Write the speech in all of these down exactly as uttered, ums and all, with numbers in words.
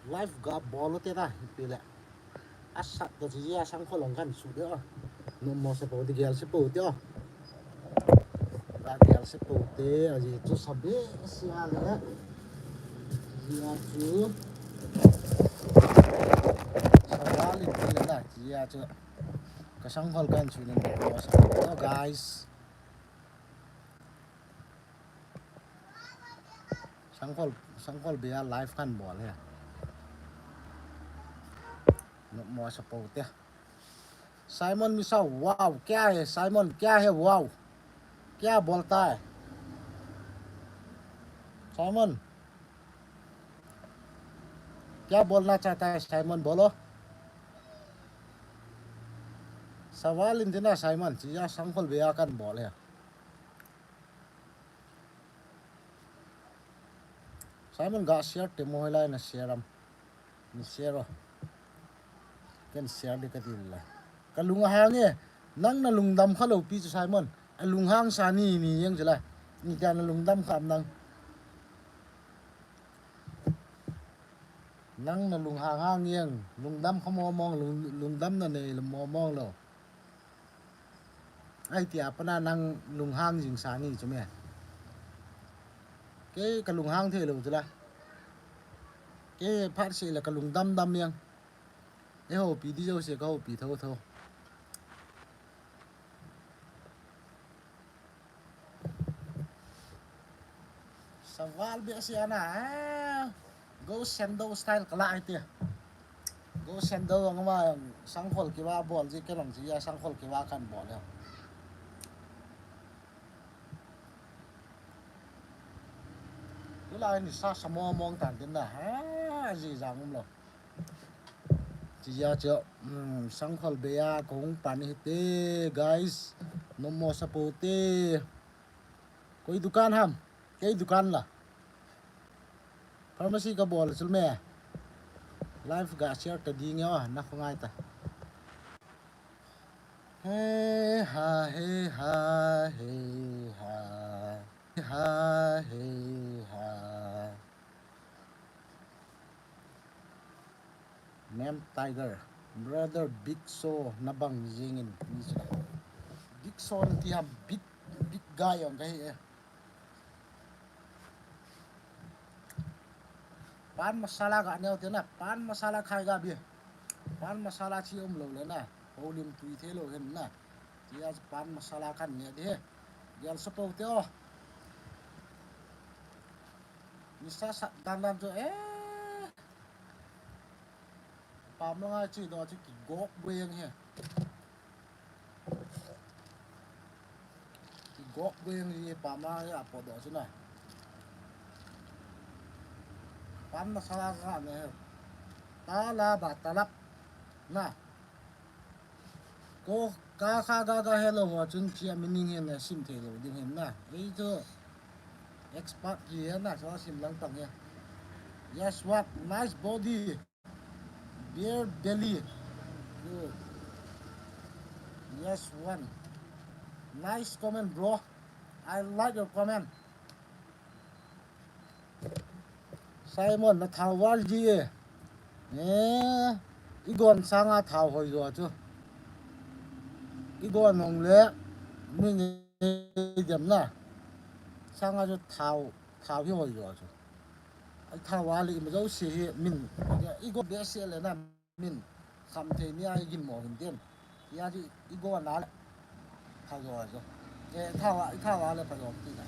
Live ga bol u te ta, ipi le. Asat to chi a Sangkhol hung kan su de o. Nom mo se po de gel se po te o. Ga gel se po te, aji chu sabe se a le. Ji a chu. Sabe le te le na, ji a chu. Ka Sangkhol kan su ne mo se po te o, guys. Sangkhol, Sangkhol be a live kan bol he. Nom mo se po te. Simon Mishra, wow, क्या है साइमन, क्या है वाओ, क्या बोलता है साइमन, क्या बोलना चाहता है साइमन, बोलो। सवाल in te na Simon, chi a Sangkhol be a kan bol he. Simon ga share te mo, hoilai na share am. Ni share o. Ken share de ka ti la. Ka lunghang e. Nang na lungdam kha lou pi chu Simon. A lunghang sa ni ni jeng chu la. Ni ta na lungdam kha am nang. Nang na lunghang hang jeng. Lungdam kha mo mong, lung, lungdam na nei lo mo mong lou. Ai tia pana nang lunghang jing sa ni chu me. Kei ka lunghang thei lou chu la. Kei phat se le ka lungdam dam jeng. E houpi di jouse ka houpi tho tho. Saval be se ana, eh. Go Sendo style ka la ai te. Go Sendo ang ma Sangkhol kiva bol ji ke long ji a Sangkhol kiva kan bol le. Tu la ni sa sa mo mong tan tin da. Ha, ji jang um lo. Chi a chu, um, Sangkhol be a kong pan hi te, guys. Nom mo sa po te. कोई दुकान हम, कई दुकान ला। Pharmacy ka bol chul me. Live ga share ta ding yo, na khongai ta. He ha, he ha, he ha. He ha, he ha. Ma'am Tiger, brother Big Show na bang jing in ni chu. Big Show na ti ham, big, big guy ang ka hi e. Pan masala ga neo te na, pan masala khai ga bi. Pan masala chi um lo le na, holim tui the lo hen na. Ti a pan masala kan ne de. Gel sa po te o. Ni sa sa dan dan chu, eh. Pam lo ngai chi do chu kigok bueng he. Kigok bueng hi pam lo ngai a po do chu na. Pan masala ka ne he. Tala ba talap na. Ko ka kha ga ga hello ho chun chi a meaning hi na sim thei lo ding hin na. Ei chu expert hi na, so sim lang tang he. Yes, what? Nice body. Beer belly. Good. Yes, one. Nice comment, bro. I like your comment. Simon, na thao val ji e. Eh, i gon sanga thao hoi jo chu. I gon hong le, min i dem na. Sanga chu thao, thao hi hoi jo chu. Ai thao val i ma jo si hi min. I gon be si le na. Min, kham thei ni a i gin mo hin tin. Tia chu i go na le. Pha jo jo. E, thao a, i thao a le pha jo ti na.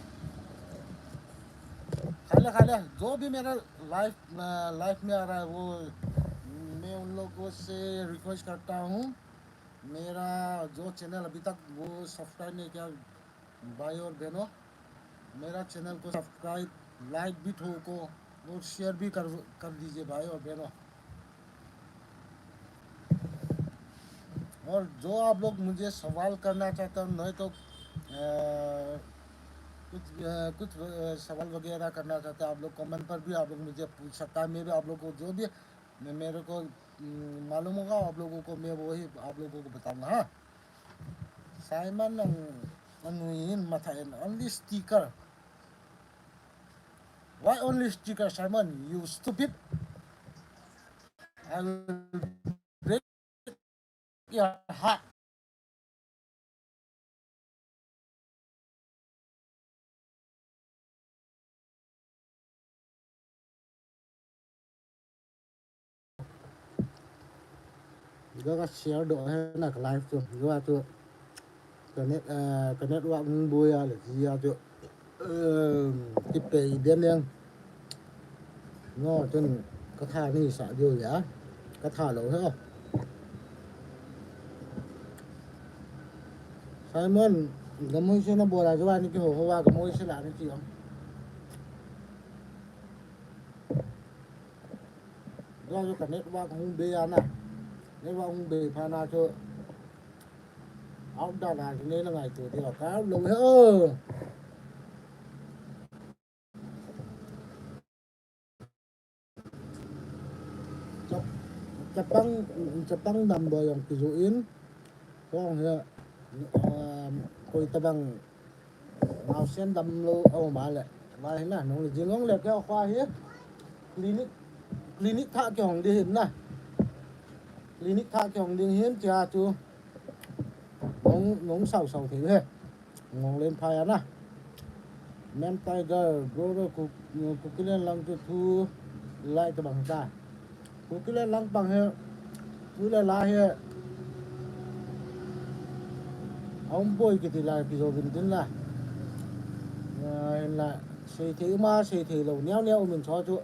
Khai le, khai le. जो भी मेरा लाइव, अ, लाइव में आ रहा है, वो मैं उन लोगों से रिक्वेस्ट करता हूँ, मेरा जो चैनल अभी तक वो सब्सक्राइब नहीं किया, भाई और बहनों, मेरा चैनल को सब्सक्राइब, लाइक भी ठोको और शेयर भी कर, कर दीजिए भाई और बहनों। और जो आप लोग मुझे सवाल करना चाहते हो, नहीं तो, अ, कुछ, अ, कुछ, अ, सवाल वगैरह करना चाहते हो, आप लोग कमेंट पर भी आप लोग मुझे पूछ सकता है। मैं भी आप लोग को जो भी मैं, मेरे को, हम्म, मालूम होगा आप लोगों को, मैं वही आप लोगों को बताऊंगा, हाँ। Simon ang, ano yun, matayin, only sticker. Why only sticker, Simon? You stupid. I'll break your heart. Ga ka share doh he na ka live chu. Ga chu ka net, eh, ka network hung boi a le ji a chu. Em, ti pe i den yang. No, chun ka tha ni sa diu ya. Ka tha lo he. Simon, ga moi se na bola chu ani ki ho ho wa ga moi se la ni ti ang. Ga chu ka network hung be a na. Network hung be pha na chu. Out da na chu ne na ngai tu ti ka lo he. Chap-, chapang, chapang dam boi jong kijoh in. Kong he, um, koi tabang naosen damlou a um a le. Lai na, nung le jing ong le kei khua hi. Clinic, clinic thah kei hong ding hin na. Clinic thah kei hong ding hin tia chu. Nung, nung sau sau thei he. Ngong len phai ana. Mem Tiger, brother, Ku-, Kukiland lang chu thu lai tabang ta. Kukiland lang pang he, thu le la he. Aum poi kiti la kijo vin tin la. Ah, hin la, sei thei um a, sei thei lou, neo neo um in cho chu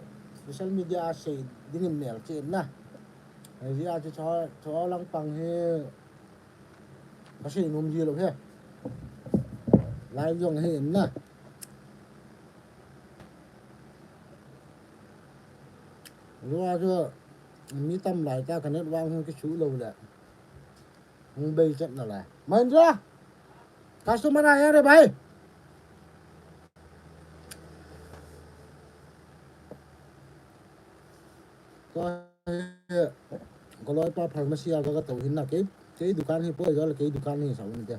social media a sei ding in mel chi in na. Hei, ji a chu cho, cho lang pang he. Ka sei nom ji lou he. Live jong he in na. Lua chu mi tam lai ta ka network hung kisu lou le. Hung bei chet na lai. Mahindra! Customer aaya re bhai. Ka, ka loi pa pharmacy a ka, ka tou hin na kei, kei dukan hi poi, ka kei dukan hi sa un te.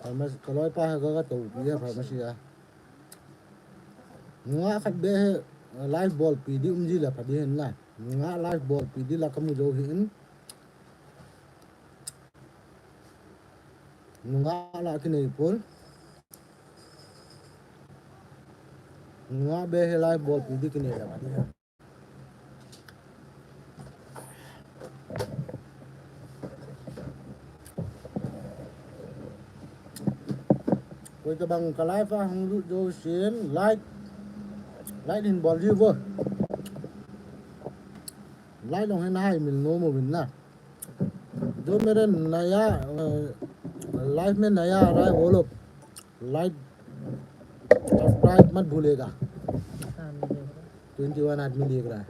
Pharmacy, ka loi pa hi ka, ka tou pi a pharmacy a. Nga khat be hi, live bol pi di um ji la pha di hin na. Nga live bol pi di la ka mu jo hin. Nunga la kinei pon. Nunga be he live bol pi di kinei la di. Koi tabang ka live a hung lut jo sin live. Live hin bol ji vo. Live long hin hai mil no mo bin na. जो मेरे नया, अ, लाइफ में नया आ रहा है, वो लोग like, subscribe मत भूलेगा। ट्वेंटी वन आदमी देख रहा है।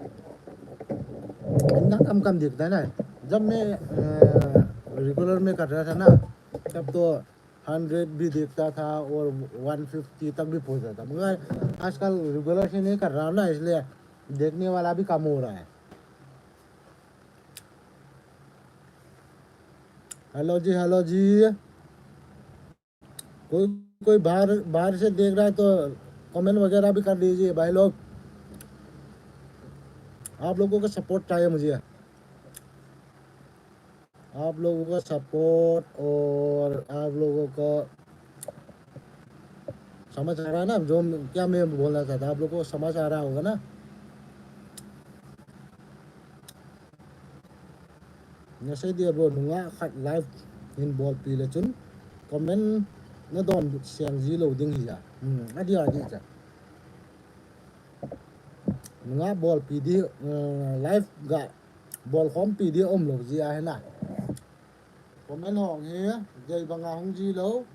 इतना कम कम देखता है ना। जब मैं, अ, रेगुलर में कर रहा था ना, तब तो हंड्रेड भी देखता था और वन फिफ्टी तक भी पहुंचता था। मगर आजकल रेगुलर से नहीं कर रहा हूँ ना, इसलिए देखने वाला भी कम हो रहा है। हेलो जी, हेलो जी। कोई, कोई बाहर, बाहर से देख रहा है तो कमेंट वगैरह भी कर दीजिए भाई लोग। आप लोगों का सपोर्ट चाहिए मुझे। आप लोगों का सपोर्ट और आप लोगों का समझ आ रहा है ना, जो क्या मैं बोलना चाहता, आप लोगों को समझ आ रहा होगा ना। Nasei dia bro, nunga khat live hin bolpi le chun comment nadon seng ji lou ding hi a. Hmm, adia, adia cha. Nunga bolpi di, eh, live ga bolkhompi di umlou ji ahi na. Comment hong hi, jei banga hung ji lou.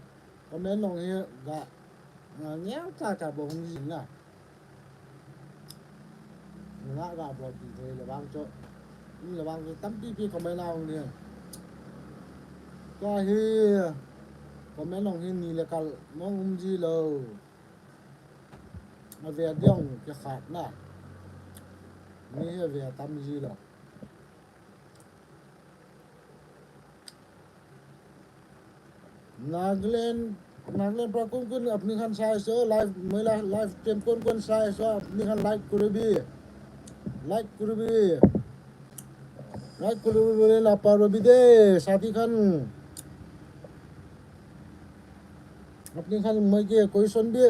Comment hong hi, ga, eh, neo cha cha bou hung ji na. Nunga ga bolpi thei le vang chu. Ni le vang chu tampi pi comment a hung ni. Ka hi, comment hong hi ni le kal mong um ji lou. Ave diang ke khat na. Ni hi ave tam ji lou. Nagaland Nagaland pra kon kon apni khan sai so, live, moi la live stream kon kon sai so, apni khan like kuribi. Like kuribi. Like kuribi bole naparibi de, sathi khan. Apni khan moi ke question bi,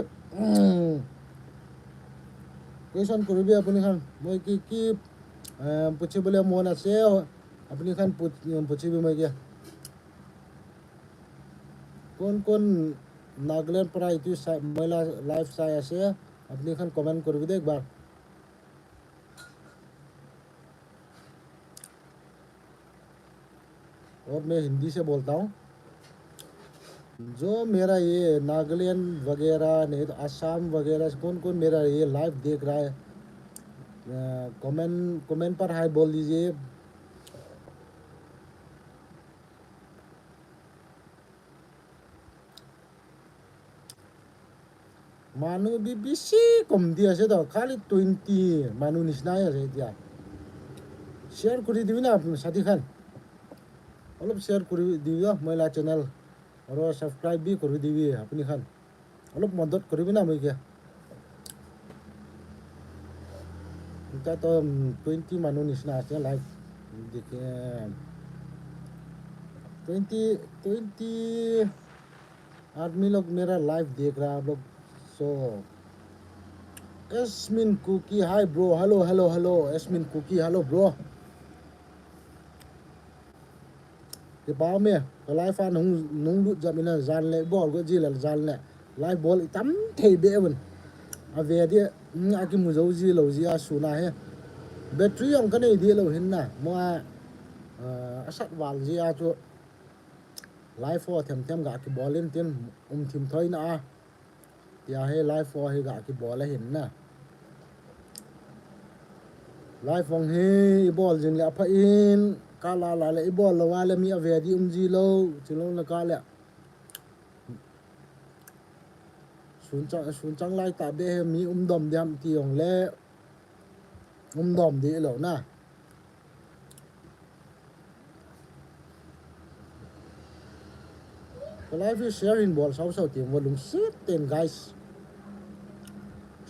question kuribi apni khan. Moi ke ki, eh, puchibole mon ase, apni khan puch-, puchibi moi ke. Kon kon Nagaland pra itu sa-, moi la live sai ase, apni khan comment kuribi de ek bar. और मैं हिंदी से बोलता हूँ। जो मेरा ये नागालैंड वगैरह, नहीं तो असम वगैरह से कौन कौन मेरा ये लाइव देख रहा है, अ, कमेंट, कमेंट पर हाय बोल दीजिए। Manu bi bisi kom dia se to, khali twenty manu nisna ya se dia. Share kuri diu na, sathi khan. Olop share kuri diu ya, moi la channel. Aro subscribe bi kuri diu ya, apni khan. Olop madad kuri diu na moi ke. Ita to, um, twenty manu nisna ase live. Dikhe, twenty, twenty आदमी लोग मेरा लाइव देख रहा है आप लोग। So, Asmin Kuki, hi bro, hello, hello, hello, Asmin Kuki, hello bro। Kipa me, ka live a nung, nung lut jam ina jan le, bol go ji le jan le. Live bol i tam thei be un. A ve di, mm, a ki mu jo ji lo ji a suna he. Battery jong ka nei di lo hin na. Mo a, ah, a sat val ji a chu. Live ho them them ga ki bol in tin, um thim thoi na a. Tia hi live ho hi ga ki bol a hin na. Live hong hi i bol jing le a pha in, ka la la le i bol lo a le mi a ve di um ji lo, chi lo na ka le. Sun chang, sun chang lai ta be hi mi um dom diam ti jong le, um dom di lo na. Ka live hi share in bol sau sau ti vo lungset ten guys.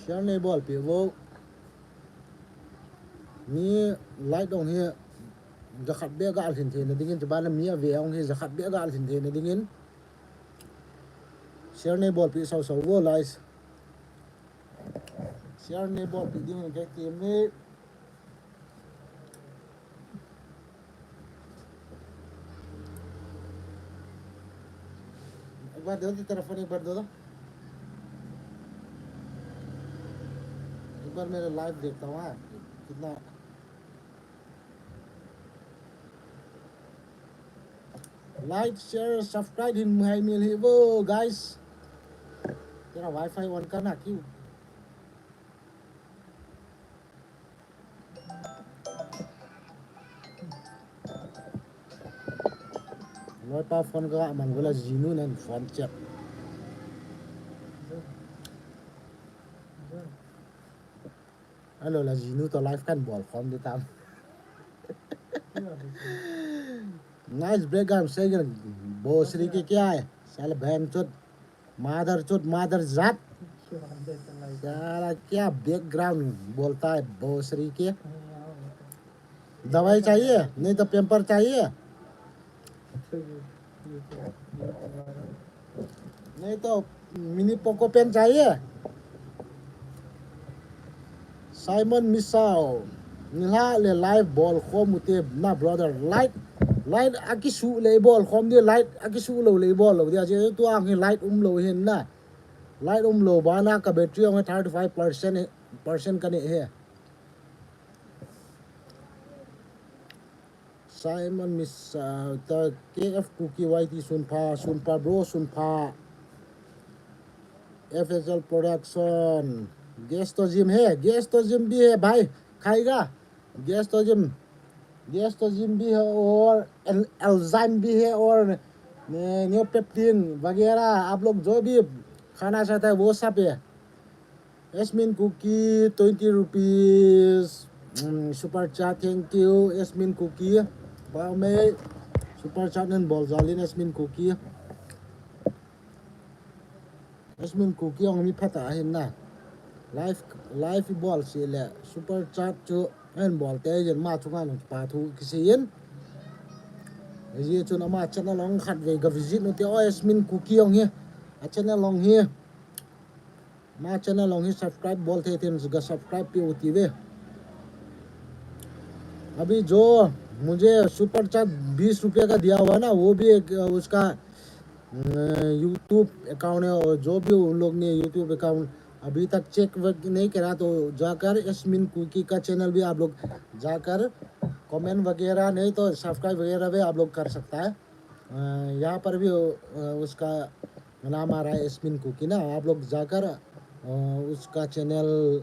Share nei bol pi vo. Mi like dong hi jakhat be ga lhin thei na dingin, chuban mi a ve hong hi jakhat be ga lhin thei na dingin. Share nei bol pi sau sau vo guys. Share nei bol pi ding ka ti mi. एक बार दे दो तो telephone, एक बार दे दो। एक बार मेरा live देखता हूँ, हाँ, कितना Like, share, subscribe hin hai mil hi vo, guys। तेरा WiFi on करना क्यों? Loipa phone ka man vo la jinu nen phone chat. Hello, la jinu to live kan bol khom di tam. Nice background, seh gan, bosri ke kya hai? Sala bhaichod, motherchod, mother jat. Sala kya background bolta hai bosri ke? दवाई चाहिए, नहीं तो पैम्पर चाहिए, नहीं तो mini Poco pen चाहिए। Simon Misao, nilhah le live bol khom ute na brother. Light, light akisu le bol khom di, light akisu lo le bol lo di. Aje tu ang hi light um lo hin na. Light um lo bana ka battery ang thirty five percent, percent ka ne he. Simon Misao, ta K F Kuki Y T sunpha, sunpha bro, sunpha. F S L Production. Gas to gym hai, gas to gym bhi hai bhai. Khayega? Gas to gym. Gas to gym bhi hai aur en-, enzyme bhi hai aur ne-, neopeptine wagera aap log jo bhi khana chahta hai wo sab hai. Asmin Kuki, twenty rupees, mm, super chat, thank you, Asmin Kuki. Ba me super chat nen bol jal in, Asmin Kuki. Yasmin Kuki jong mi phatah ahin na. Live, live ibol seh le super chat chu ahin bol tei jeng ma chunga jong kipa thu kisei in. Hijeh chun ama channel jong khatvei ga visit u hite o, Yasmin Kuki jong hi. A channel jong hi. Ama channel jong hi subscribe bol thei thei in ga subscribe peh u hite ve. अभी जो मुझे super chat बीस रुपये का दिया हुआ ना, वो भी एक, अ, उसका, अ, YouTube अकाउंट है, और जो भी उन लोग ने YouTube अकाउंट अभी तक चेक व-, नहीं करा, तो जाकर यास्मीन कुकी का चैनल भी आप लोग जाकर कमेंट वगैरह, नहीं तो सब्सक्राइब वगैरह भी आप लोग कर सकता है। अ, यहाँ पर भी, अ, उसका नाम आ रहा है यास्मीन कुकी ना, आप लोग जाकर, अ, उसका चैनल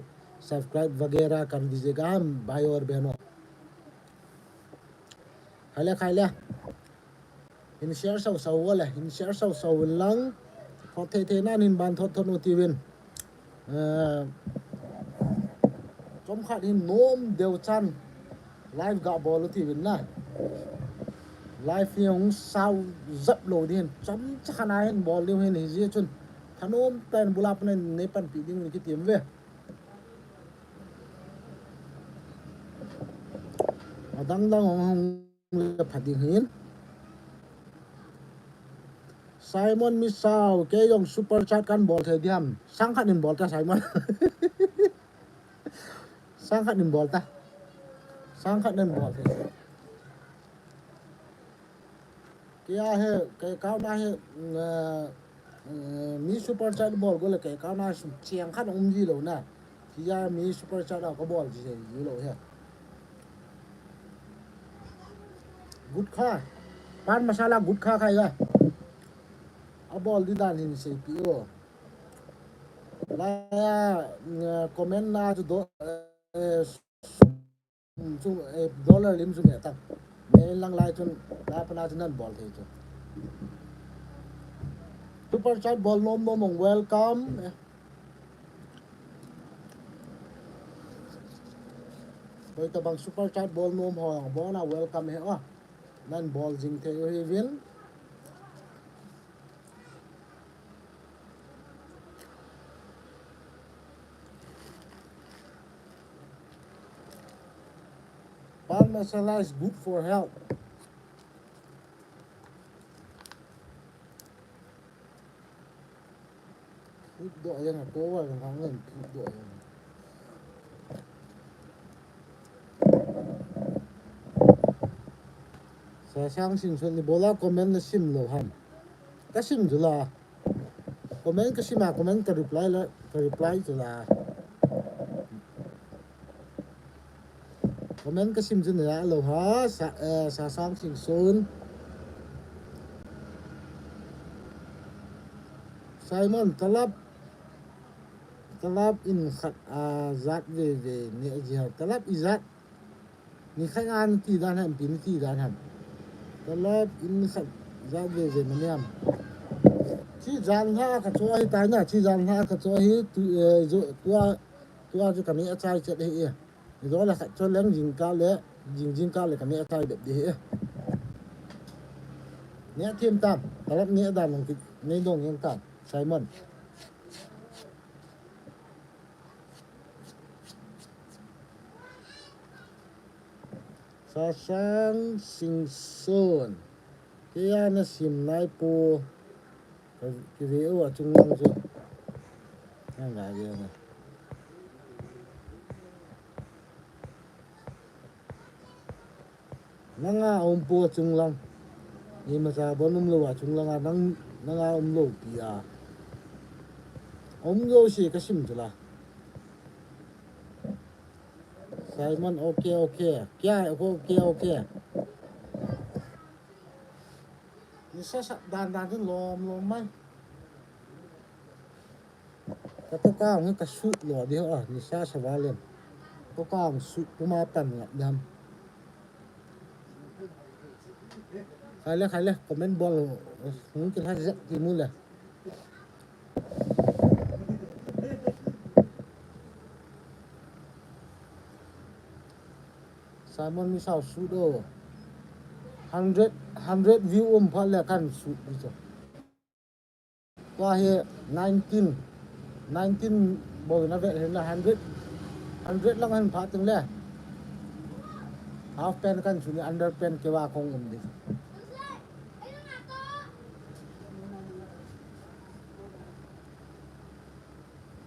सब्सक्राइब वगैरह कर दीजिएगा, हम भाई और बहनों। Khai le, khai le. Hin share sau sau le, hin share sau sau lang. Thot thei thei nan hin ban thot thot u hite uvin. Eh, chomkhat hin nom deu chan live ga bol u hite uvin na. Live hi hung sao jap lou ding hin, chomcha khat na hin bol diu hin, hijeh chun thanom tah in bul a pat in nei panpi ding u kiti uve. Adang dang hung hung le pha ding hin. Simon Misao, kei jong super chat kan bol thei diam? Sang khat in bol ta, Simon. Sang khat in bol ta. Sang khat in bol thei. Kei a hi, kei account a hi, mm, eh, eh, mi super chat bol go le kei account a sum cheng khat um ji lou na. Kei a mi super chat a ka bol ji, ji lou hi. Gutkha. Pan masala gutkha khai ga. A bol di dan hin seipeh o. La, mm, eh, comment na chu do, eh, Chu, eh, dollar lim chu nge tang. Nge lang lai chun, lai pana chun nan bol thei chu. Super chat bol nom nom mong welcome. Eh. Hoi tabang super chat bol nom ho, bol na welcome he, oh. Nan bol jing thei u hi vin. Pan masala is good for health. Phut doh jeng a, ko va jeng hang len phut doh jeng. Sasang Singson, ibola comment na sim lou ham? Ka sim chu la. Comment ka sim a, comment ka reply la, ka reply chu la. Comment ka sim chu na lou ha, sa, eh, Sasang Singson. Simon, talap, talap in khat a jat veve ne ji ha. Talap ijat. Ni khat a na ti dan ham, pi na ti dan ham. Talap in khat jat veve na ne ham. Chi jan ha ka cho hi tai na, chi jan ha ka cho hi tu, eh, jo, tua, tua chu ka mi a chai chet hi e. Ni jo la khat cho leng jing ka le, jing jing ka le ka mi a chai dep di hi e. Ne thim tam, talap ne dan nang ki, ne dong yang tam, Simon. Sasang Singson. Kei a na sim nai po. Ka, ki ve u a chung lang chu. Nang ga ve na. Nanga um po chung lang. Ni ma cha bon um lou a chung lang a nang, nanga um lou pi a. Um lou si ka sim chu la. Simon, okay, okay. Kya, okay, okay. Nisa sa dan dan tin lom lom mai. Ka to ka ngi ka sut lo di ho, nisa sa valen. To ka ngi sut kuma tan ngap jam. Khai le, khai le, comment bol, ngi ki la zek ki mu le. Simon Misao sut o. Hundred, hundred view um phat le kan sut di cho. Tua hi nineteen, nineteen bou na ve hin la hundred, hundred lang hin pha ting le. Half pant kan chu ni under pant ke wa kong um di.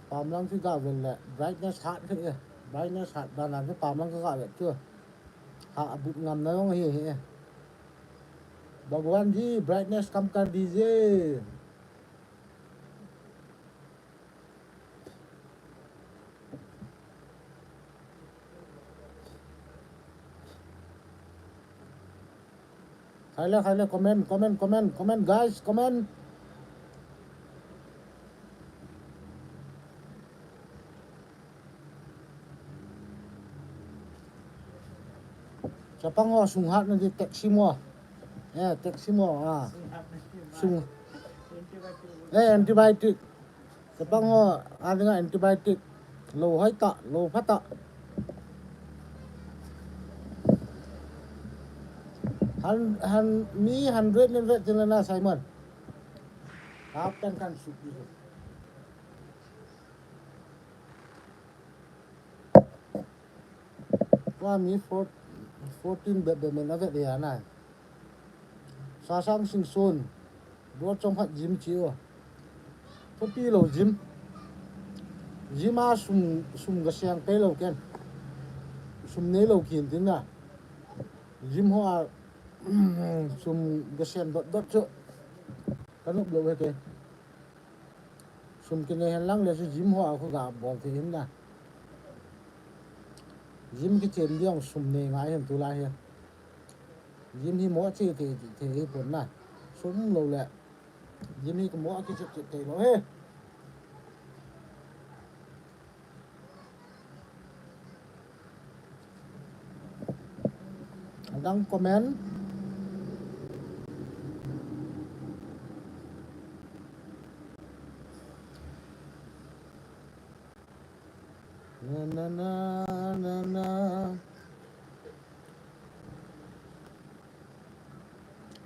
Pam lang chu ga ve le brightness hat hi, brightness hat dan na chu pam lang ka ga ve chu. Ha abut ngam na yong hi hi. Bhagwan ji, brightness kam kar dijiye. Khai le, khai le, comment, comment, comment, comment, guys, comment. Chapang ho sung hat na di taxi mo. Eh, taxi mo, ah. Sung. Eh, antibiotic. Chapang ho, a dinga antibiotic. Lo hoi ta, lo pha ta. Han, han, mi hundred ni ve tin la na Simon. Half pant kan sut di. Tua mi four-, fourteen bep bep men a vet dia na. Sasang Singson. Dua chom khat gym chi o. Thupi lo gym. Gym a sum, sum ga siang pe lo ken. Sum nei lo kin tin na. Gym ho a sum ga siang dot dot chu. Ka nop lo he ke. Sum kinei hen lang le chu gym ho a khu ga bol thei hin na. Gym kichem ding sum nei ngai hen tulai hi. Gym hi mo che thei, thei hi pon na. Sum lo le. Gym hi ko mo a kiche che thei lo he. Adang comment. Na, na, na, na, na.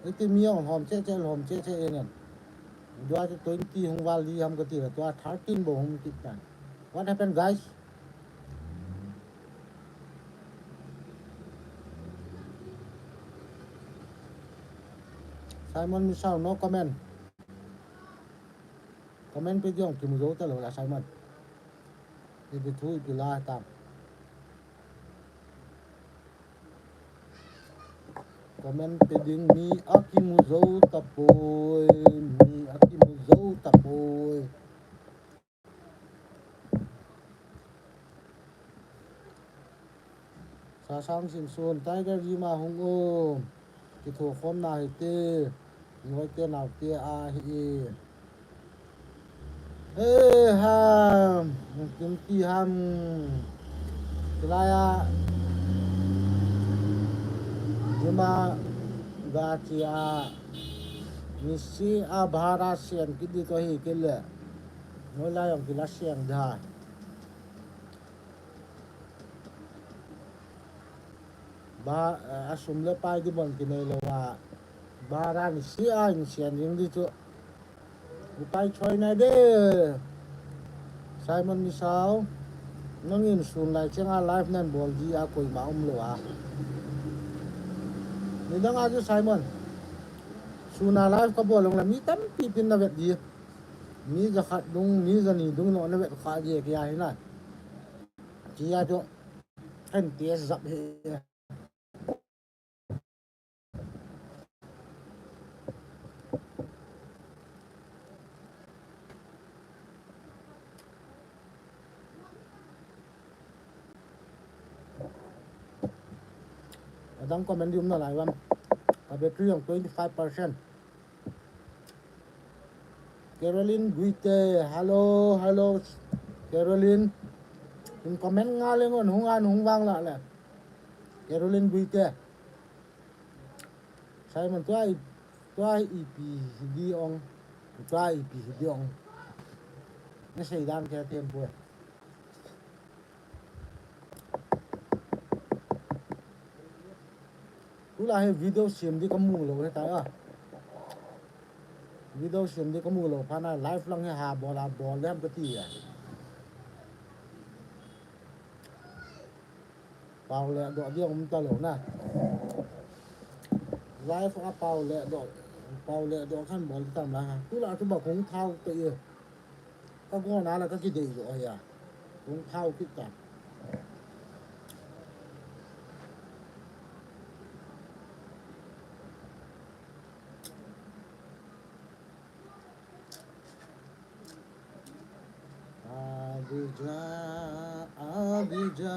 Iti mi ong lhom che che, lhom che che inen. Dua chu twenty hung val di ham kati la, tua thirteen bou hung kit tan. What happened, guys? Simon Misao, no comment. Comment pe ding kimu jou ta lou la Simon. Ipi thu ipi la ta. Comment pe ding mi akimu jou tapoi, mi akimu jou tapoi. Sasang Singson, Tiger Gym a hung um. Kithokhomna hite. Noite naote ahi. Eh, ham. Kimti ham. Kilai a. Gym a ga chi a. Nisi a bhara sian kit di to hi kile. Noi lai jong kila sian da. Ba, eh, asum le pai di bang kinei lou a. Bara nisi a in sian jing di chu. Upai choi nai de. Simon Misao. Nangin sun lai chenga live nan bol di a koima um lou a. Nidang a chu Simon. Sun a live ka bol jong le mi tampi tin na vet di. Mi ja khat dung, mi ja ni dung no na vet kha di ke a hi na. Tia chu. Kan ti zap hi. Adang comment di um nalai uvam. A battery jong twenty five percent. Caroline Guite, hello, hello, Caroline. In comment nga le ngon hung an hung vang la le. Caroline Guite. Simon tua i, tua ipi hi di ong. Tua ipi hi di ong. Na sei dan ke tem poi. Tulai hi video sem di ka mu lou hi ta a. Video sem di kamu lou phat na live lang hi ha bol a bol lem kati a. Pau le doh di um talou na. Live a pau le doh, pau le doh khan bol tam la ha. Tu la tu ba kong thau te ye. Ka go na la ka kidei jo ya. Kong thau kit ta. Abija, Abija.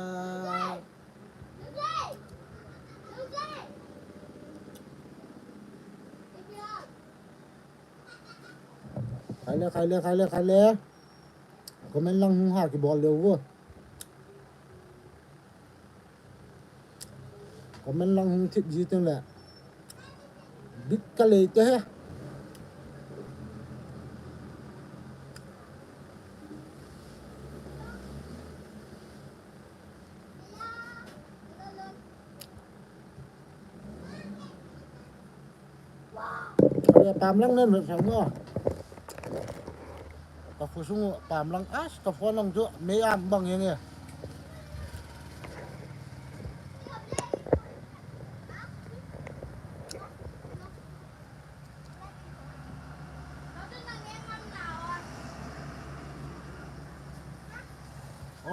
Khai le, khai le, khai le, khai le. Comment lang hung ha kibol leu vo. Comment lang hung thip ji teng le. Bit ka lei te he. Pam lang nen sang mo. Ka khosung pam lang as ka phone lang chu mei am bang yeng e.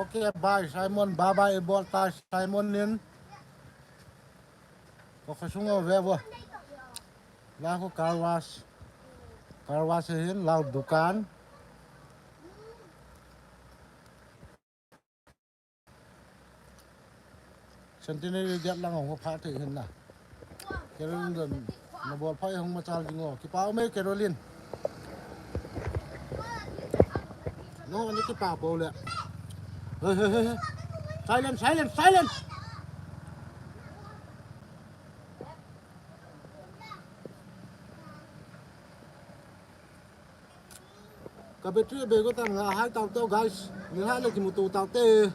Okay, bye Simon, bye bye, bol ta Simon nin. Ko khosung o ve vo. La ko car wash. Car wash hin la dukan. Centenary gate lang hung pha thei hin na. Caroline don na bol pha hung machal ding o. Kipa o me Caroline. No, ni kipa po le. Hey, hey, hey, hey. Silence, silence, silence. Ka battery be ko tan nga hai tau tau guys. Ni ha le kimutu tau te.